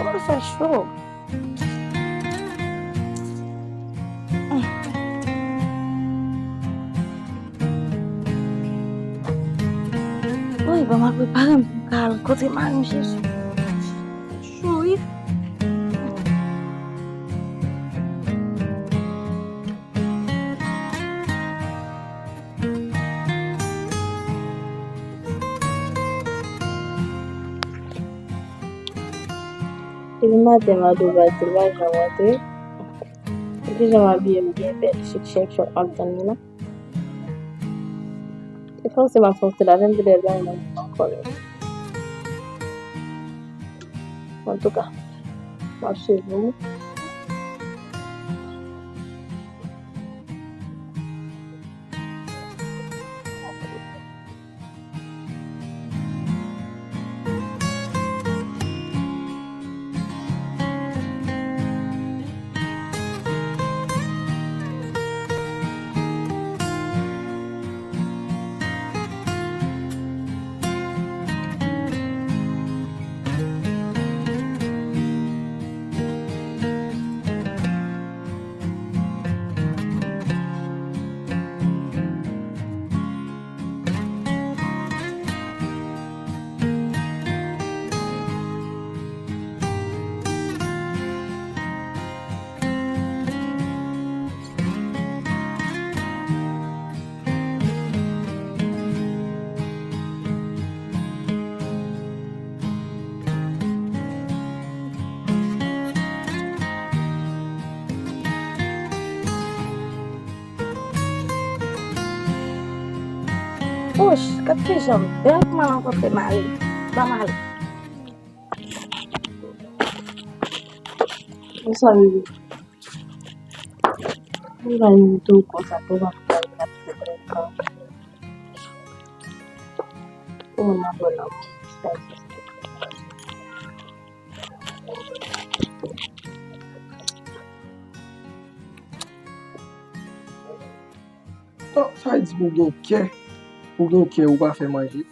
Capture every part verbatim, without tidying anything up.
Kòman l fè cho? Woy, ban m al prepare m pou m ka al kote mari m, Jezi. Cho wi. Depi maten, Mado pa di l pa janm rantre. Pou kijan m abiye m byen bèl, chik, chèk, chòk, m ap tann li la. E fòse m ap fòse la, menm si l pa janm ankò menm. Antouka, m ap swiv ou. Wouch, gad kijan m bèl pou m al rankontre mari m. Ban m ale. Bonswa, bebe. Mwen ba yon tou konsa pou m ap fè yon ap fè trètman. Pou mwen ap wè lanmou. Sa vle di pou gen kè, pou gen kè ou pa fè manje.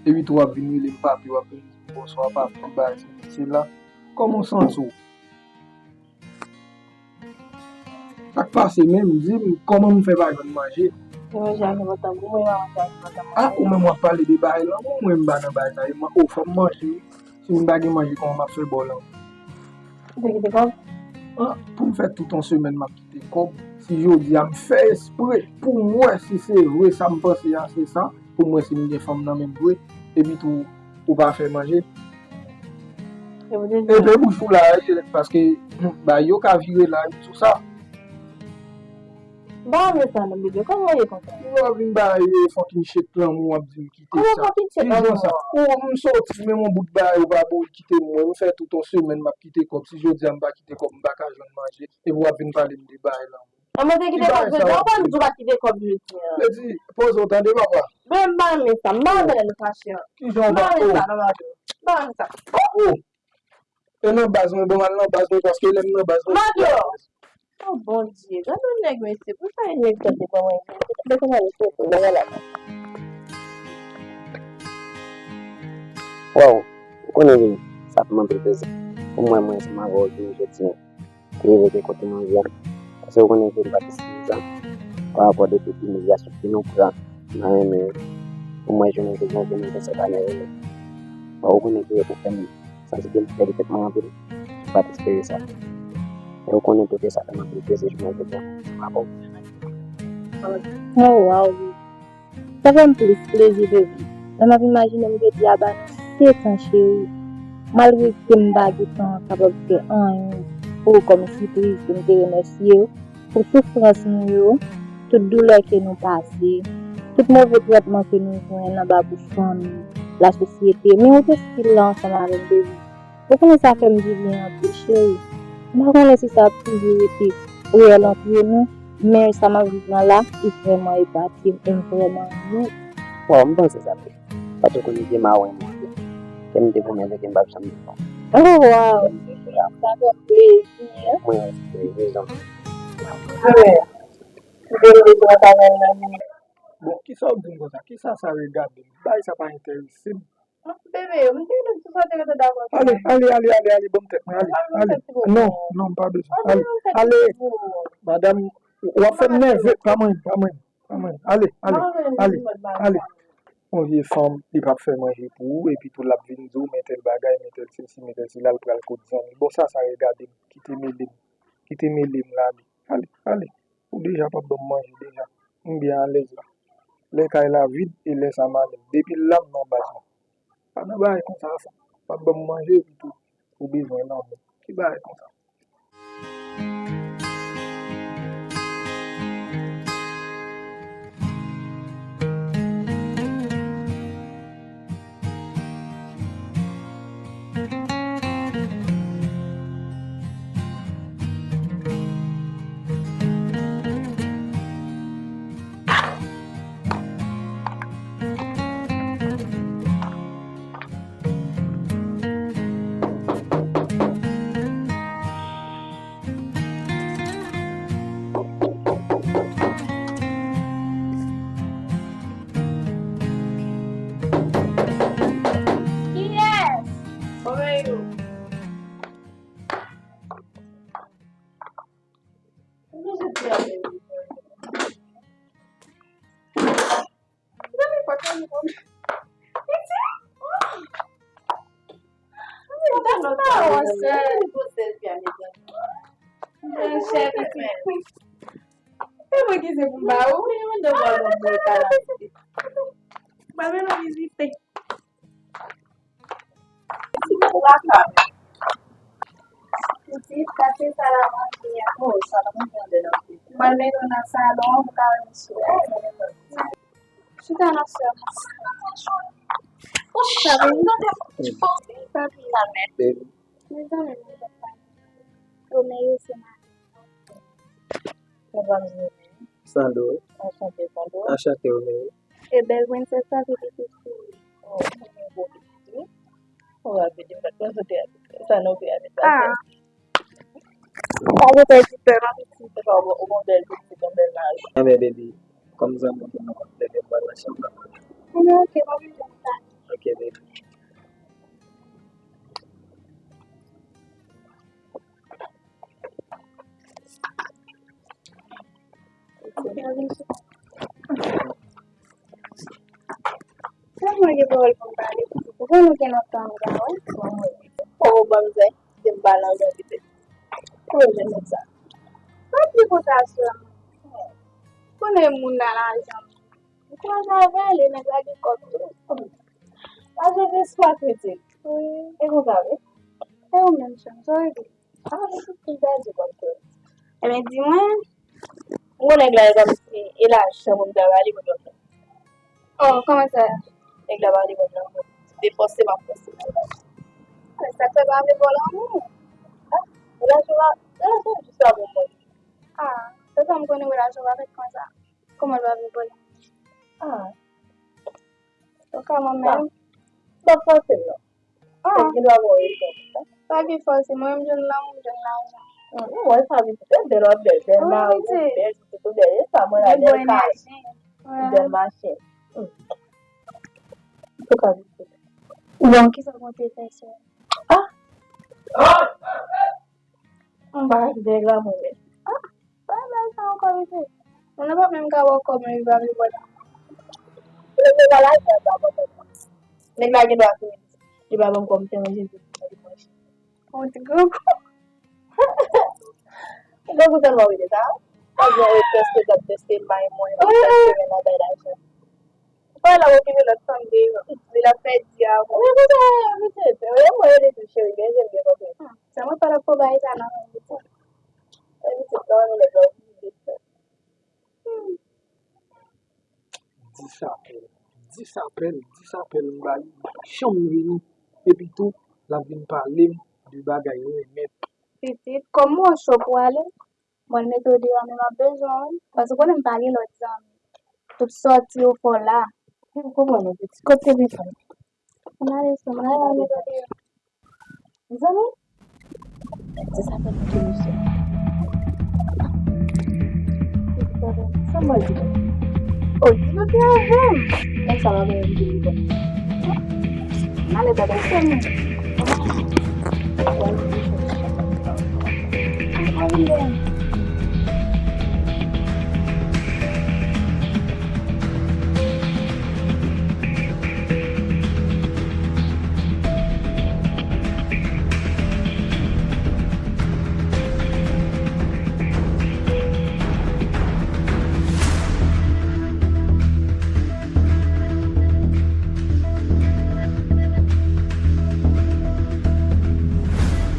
Epi tou w ap vin rele m papi, w ap vin di m bonswa papi, bagay sesi sela. Kòman w santi w? Sa k pase menm? Di m kòman m fè pa jwenn manje? Mwen manje a gen lontan pou mwen pa manje a gen lontan. Ah, ou menm w ap pale de bagay lanmou, mwen m pa nan bagay sa yo. Mwen, oh, fò m manje wi. Si m pa gen manje, kòman m ap fè ba w lanmou? Ou te kite kòb? Ah, pou m fè tout yon semèn m ap kite kòb. Si jodi a m fè espre pou m wè si se vre sa m panse a, se sa, pou m wè si m gen fanm nan menm vre. Epi tou, ou pa fè manje. Epi bouch ou la, paske bay yo ka vire la, wi, sou sa. Ba men sa non, bebe, kòman w ye konsa? Ou ap vin bay yo fucking shit lanmou, w ap di m kite sa. Kòman fucking shit lanmou? Kijan sa? Ou, m soti, menm yon bout bagay ou pa ba w kite m, mwen, m fè tout yon semèn m ap kite kòb. Si jodi a m pa kite kòb, m pa ka jwenn manje. Epi w ap vin pale m de bay lanmou. An mwen te kite kòb jodi a, ou pa di w pa kite kòb jodi a. Vle di, poze w tande, papa. Men m pa renmen sa, m pa renmen lè nou fache an. Kijan w pa renmen sa, non, Mado. M pa renmen sa. Oh! E nan baz mwen, bon, al nan baz mwen, paske lè m nan baz mwen. Mado! Oh, Bondye, gade yon nèg, mesye, pou sa yon nèg tande kòman li ye. Mete kòman li soti, mwen la. Waw, ou konnen, Vini, sa fè m anpil plezi pou mwen, mwen, ansanm avè w, vini jodi a. Ki revele kote nou ye a. Paske ou konnen ke li pa t eskizab pa rapò de tout imilyasyon ke nou pran nan renmen yo. Pou mwen, jounen jodi a, ke nou gen sèt ane renmen. Bon, ou konnen ke ou fè m santi ke m pèdi tèt mwen anpil. Ou pa t espere sa. E ou konnen tou ke sa fè m anpil plezi jounen jodi a. Se pa bon. Oh, waw. Sa fè m plis plezi, baby. Lè m ap imajine m jodi a ba nou sèt an, cheri. Malgre ke m pa gentan kapab fè anyen pou ou kòm sipriz pou m te remèsye w pou soufrans nou yo, tout doulè ke nou pase, Tout move tretman ke nou jwenn anba bouch fanmi, lasosyete, men ou te stil la ansanm avè m, baby. Ou konnen sa fè m dibyen anpil, cheri. M pa konnen si sa ap toujou rete reyèl antre nou, men sa m ap viv lan la, li vrèman epate m e m vrèman renmen. Waw, m panse sa vre. Paske kounye gen mawen mwen. Kè m te pwomèt ke m p ap janm viv ankò. Oh, waw! Sa fè m plezi, hein? Mwen, se rezon. Mwen, si te m bezwen sa menm nan minit. Bon, kisa w ap di m konsa? Kisa sa regade m? Bagay sa pa enterese m. Bebe, m te di w si w te rete dakò. Ale, ale, ale, ale, ale, ban m tèt mwen, ale, ale. Non, non, m pa bezwen. Ale, ale. Madanm, w ap fè m nève, pa mwen, pa mwen, pa mwen. Ale, ale, ale, ale. Yon vye fanm, li p ap fè manje pou ou, epi tou l ap vin di w, men tèl bagay, men tèl sesi, men tèl sela, l pral kot zanmi. Bon, sa, sa regade m, kite mele m, kite mele m la, ale, ale, ale. Ou deja p ap ban m manje deja. M byen alèz la. Lè kay la vid e lè sa m alèz. Depi l la, m nan baz mwen. Pa nan bagay konsa, fanm. P ap ban m manje epi tou, ou bezwen lanmou. Ki bagay konsa? Kiyès? Kòman yo? E mwen ki se pou m ba ou. Ba men nan vizite. Pitit, kase sa la manje a. Oh, sa la manje a bèl anpil. Mwen mennen w nan salon pou ka wè misye. Chita nan sè. Poukisa, baby? Papi. Baby. Mezanmi, mwen pa. Romeo se mari. Mwen pa mwen. Sandro. Anchante, Sandro. Anchante, Romeo. E bèl prensès sa se pitit fi. Oh, mwen bon pitit wi. Ou pa vle di m pa t konn sou teyat. Sa nou fè avèk sa. Ah. Pa gen pèdi pè, ma pitit. Se pa ou, ou gon bèl pitit, gon bèl mari. Anben, baby, kòm zanmi, ou konn lè m pral nan chanm nan. Anben, ok, mwen menm jan sa. Ok, baby. Sèlman gen pawòl pou m pale. Ou konnen gen lontan nou pa wè. Fò ou ban m zè, de m pale anglè pete. Kote w jwenn nèg sa? Pa di konsa sèlman. Konnen moun nan lajan. Ou konnen sa vre, li nèg la gen kòb tou. Lajan gen swa kredi. Wi. E konsa vre? E ou menm, chanm, sa w regle? Ah, mwen tout moun pèdi kòb tou. Ebyen, di mwen, ou wè nèg la e kòmsi e lajan pou m ta ba li pou l ban m. Oh, kòman sa? Nèg la pa vle ban m nan. Se fòse m ap fòse. Sa k fè pa vle ba w lanmou? Ah, relasyon pa, relasyon jis pa bon pou mwen. Ah, se sa m konnen relasyon pa fèt konsa. Kòman l pa vle ba w lanmou? Ah. Ou ka mwen menm? M ap fòse l non. Ah. Èske l pa gen rezon? Pa gen fòse, mwen menm jwenn lanmou, m jwenn lajan. Hmm, m wè sa pitit, bèl w ap bèl, bèl mari, bèl pitit ou bèl, e sa mwen la, bèl kay, bèl machin. Hmm. Ou ka pitit. Bon, kisa w konte fè sè? Ah! M pa ka kite nèg la mwen menm. Ah! Bagay sa ankò, mesye. Moun nan p ap menm ka ba w kòb, men li pa vle ba w. Mesye, pa lajan sa, pa kòb. Nèg la gen dwa fini. Li pa ban m kòb, m fè manje pou li manje. On ti grangou. Grangou sèlman, wi, de sa. Sa gen yon tèste, t ap tèste may mwen, chak semèn, l ap bay lajan. Ou pa la okipe lòt fanm de yo. Li la fè di a bon. Wi, wi, wi, wi, wi, mwen rele tou cheri, byen jwenn, byen konprann. Hmm, sa mwen pa la pou bay sa nan men pitit. Men pitit la, nou lè dòmi. Hmm. Dis dis apèl. Dis apèl, dis apèl m ba li. Li pa janm vini. Epi tou, l ap vin pale m de bagay renmen. Pitit, kòm ou cho pou ale, mwen mete w deyò, men m ap bezwen w, wi. Paske w konnen m pa gen lòt zanmi. Tout sòti ou fè w la. Ou konprann, pitit. Kot telefòn? Ann ale, sè m, ann ale, ann ale. Mezanmi, se sa fè m touye misye. Sa mwen di? Oh, di nou te avè m. Nèg sa va gen yon telefòn. Ann ale, tande, sè m. Ann ale.